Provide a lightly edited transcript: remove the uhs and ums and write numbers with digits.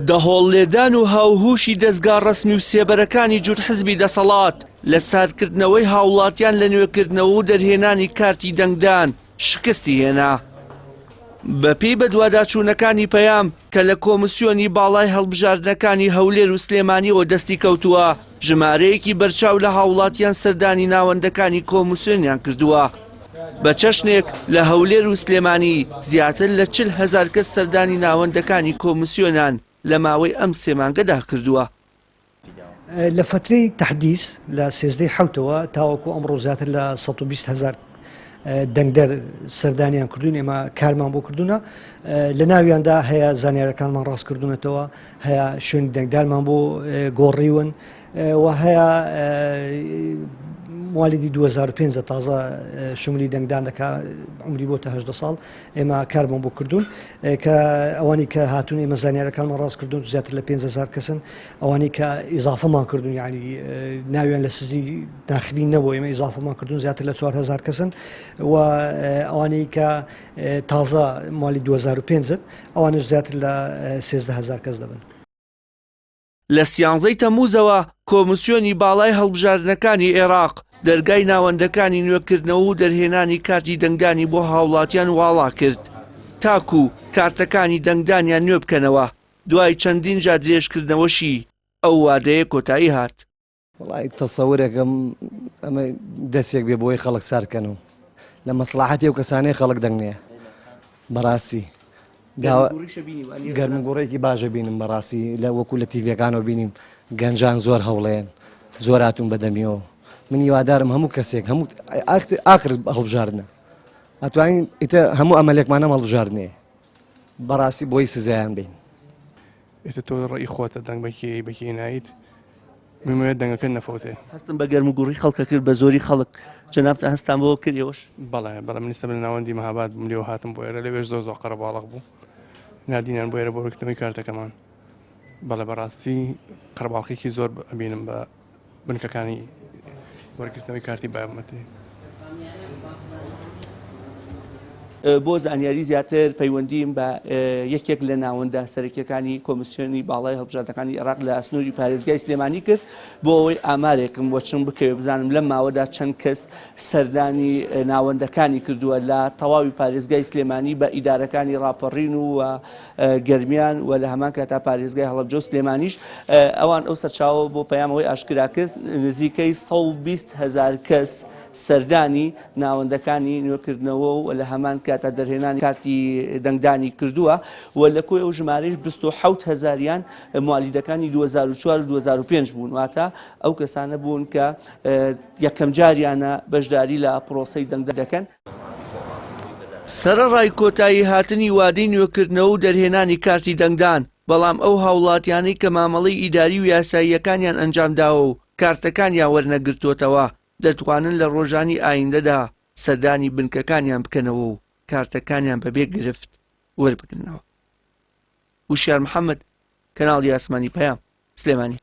دەهۆڵ لێدان و هاوهوشی دەزگا ڕەسمی و سێبەرەکانی جووت حزبی دەسەڵات لە ساردکردنەوەی هاوڵاتیان لە نوێکردنەوە و دەرهێنانی کارتی دەنگدان شکستی هێنا. بەپێی بەدواداچوونەکانی پەیام کە لە کۆمسیۆنی باڵای هەڵبژاردنەکانی هەولێر و سلێمانیەوە دەستی کەوتووە، ژمارەیەکی بەرچاو لە هاوڵاتیان سەردانی ناوەندەکانی کۆمسیۆنیان کردووە. بە چەشنێک لە هەولێر و سلێمانی زیاتر لە 40 هەزار کەس سەردانی ناوەندەکانی کۆمسیۆنیان لە ماوەی ئەم سێ مانگەدا کردووە. لە فەترەی تەحدیس لە سێزدەی حەوتەوە تاوەکو ئەمڕۆ زیاتر لە 120 هەزار دەنگدەر سەردانیان کردوون ئێمە کارمان بۆ کردوونە لە ناویاندا هەیە زانیارەکانمان ڕاست کردوونەتەوە هەیە شوێنی دەنگدارمان بۆ گۆڕیون و هەیە موالیدی 2005 تازە شمولی دەنگدان دەکا عمری بۆتە هەدە ساڵ ئێمە کارمان بۆ کردوون کە ئەوانی کە هاتوون ئێمە زانیارەکانمان ڕاست کردوون زیاتر لە 5هزار کەسن ئەوانەی کە ئیزافەمان کردوون یعنی ناویان لە سزی داخلی نەبوو ئێمە ئیزافەمان کردوون زیاتر لە 4هزار کەسن و ئەوانەی کە تازە مالی 2005 ئەوانش زیاتر لە 13هزار کەس دەبن. لە سیانزەی تەمموزەوە کۆمسیۆنی باڵای هەڵبژاردنەکانی عێراق دەرگای ناوەندەکانی نوێکردنەوە و دەرهێنانی کارتی دەنگدانی بۆ هاوڵاتیان واڵا کرد تاکو کارتەکانی دەنگدانیان نوێ بکەنەوە، دوای چەندین جار درێژکردنەوەشی ئەو وادەیە کۆتایی هات. وەڵای تەسەورێکم ئەمە دەسێک بێ بۆی خەڵک سارد کەن و لە مەسڵاحەتی ئەو کەسانەی خەڵک دەنگ نییە بەڕاستی گەرموگوڕێکی باشە بینم بەڕاستی لە وەکو لە تیڤەکانەوە بینیم گەنجان زۆر هەوڵێن زۆر هاتوون بەدەمیەوە من هیوادارم هەموو کەسێک هەموو ئاخر هەڵبژاردنە ئەتوانین ئیتە هەموو ئەمەلێکمانە هەڵبژاردنێ بەڕاستی بۆی سزایان بین. ئیتر تۆ ڕەئی خۆتە دەنگ بە کێی بە کێی نایت ممەوێت دەنگەکە نەفەوتێ. هەستم بە گەرم و گوڕی خەڵکە کرد بە زۆری خەڵک جەنابتان هەستان بەوە کرد ئێوەش؟ بەڵێ بەڵێ من ئیستا لە ناوەندی مەهاباد بووم لێوە هاتم بۆ ئێرە لەوێش زۆر زۆر قەرەباڵغ بوو ناردینیان بۆ ئێرە بۆ وەرگرتنەوەی کارتەکەمان بەڵێ بەڕاستی قەرەباڵخێکی زۆر ئەبینم بە بنکەکانی وەرگرتنەوەی کارتی بایۆمەتری. بۆ زانیاری زیاتر پەیوەندیم بە یەکێک لە ناوەندە سەرەکیەکانی کۆمیسیۆنی باڵای هەڵبژاردنەکانی عێراق لە سنووری پارێزگای سلێمانی کرد بۆ ئەوەی ئامارێکم وەچنگ بکەوێت بزانم لەم ماوەدا چەند کەس سەردانی ناوەندەکانی کردووە لە تەواوی پارێزگای سلێمانی بە ئیدارەکانی ڕاپەڕین و گەرمیان و لە هەمان کاتا پارێزگای هەڵەبجە و سلێمانیش ئەوان ئەو سەرچاوە بۆ پەیامەوەی ئاشکرا کرد نزیکەی 120 هەزار کەس سەردانی ناوەندەکانی نوێکردنەوە و لە هەمان کاتا دەرهێنانی کارتی دەنگدانی کردووە و لە کۆی ئەو ژمارەیش 27 هەزاریان موالیدەکانی 2004 و 2005 بوون واتە ئەو کەسانە بوون کە یەکەمجاریانە بەشداری لە پرۆسەی دەنگدان دەکەن. سەرەڕای کۆتایی هاتنی وادەی نوێکردنەوە و دەرهێنانی کارتی دەنگدان، بەڵام ئەو هاوڵاتیانەی کە مامەڵەی ئیداری و یاساییەکانیان ئەنجامداوە و کارتەکانیان وەرنەگرتۆتەوە، دەتوانن لە ڕۆژانی ئایندەدا سەردانی بنکەکانیان بکەنەوە و کارتەکانیان بەبێ گرفت وەربگرنەوە. وشیار محەمەد، کەناڵی ئاسمانی پەیام، سلێمانی.